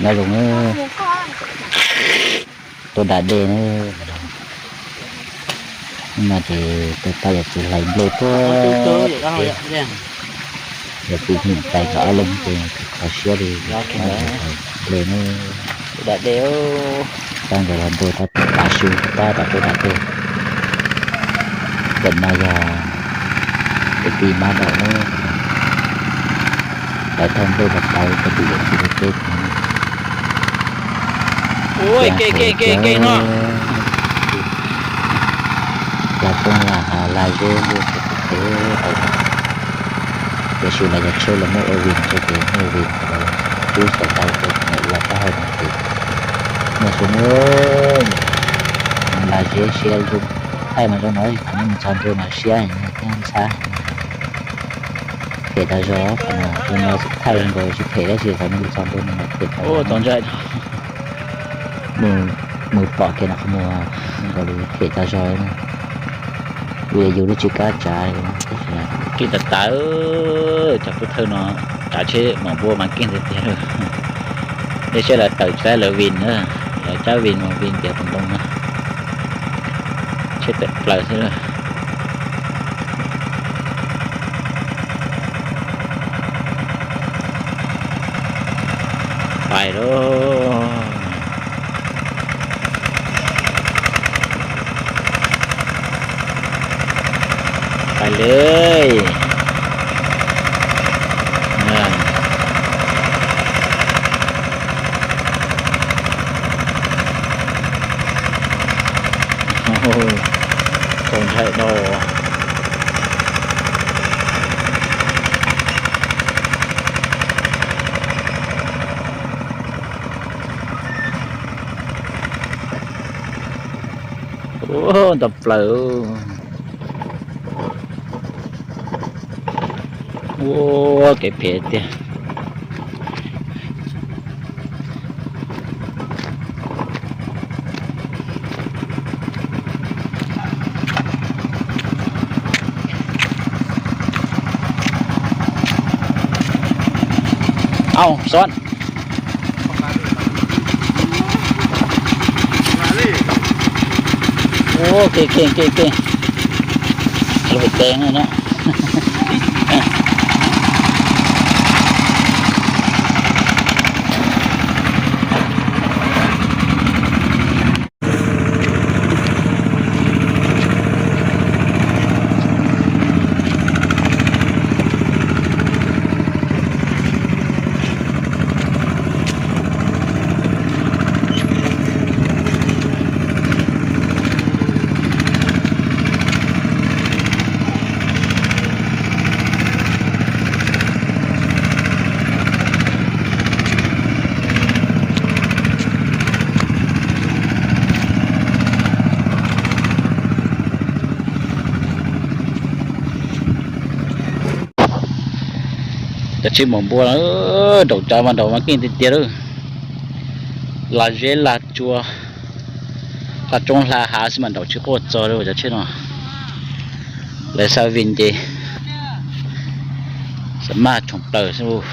Nyob zoo, tuaj da dej na. Hnub no ces tuaj pab yawm txiv hlais nplej puag tim, yawm txiv thiab niam tais nkawd ob leeg ces kho siab li hlais nplej na. Pab nkawd los ntua rau tav su pab tom tuaj da dej. Ntawm no yog kwv tij mab daum na, lawv thauj nplej los pauv rau tus yawm txiv lub teb no. Lag roob lag hav lag zeb luaj ces kuv phem lawm. Tiam sis lawv cov tsheb los muaj ua vin tso ces muaj ua vin, lawv rub xov tau rau tus niam ua taub hau no ces muaj xwb na. Lag zeb siab zoo, thaij mas zoo no, qhov nej mus txog ntua mas siab thiab ntxhab. Phem tas zog, qhov no tus no thaij zoo nkaus tsis phem tab sis qhov nej mus txog ntua no mas phem tas zog. Mus pom kiag no qhov muag nkaus li phem tas zog. Yus yus lub tsis kab tsav. Keej tas tas, cov pov thawj no tsav tsheb mom npua mas keej tiag tiag. Tej tsheb lawv tawm tsis tau lawv vin na, lawv cab vin mus vin tiav tus ntoo na, tsheb tawm plaws xwb. Pais lauj. Pais li. Txaus ntshai dhau. Ntau plaws. Ua kev phem tiag. Au, Xon. Ua keej keej keej keej. Lub pem teeb na. Cov tsheb mom npua, nraum cov mas nraum mas keej tiag tiag lawm. Lag zeb lag tsua, hla roob hla hav xwb mas nraum tsis quaj txog li cov tsheb no. Lawv xa vin ces xa maj tshoom plaws xwb.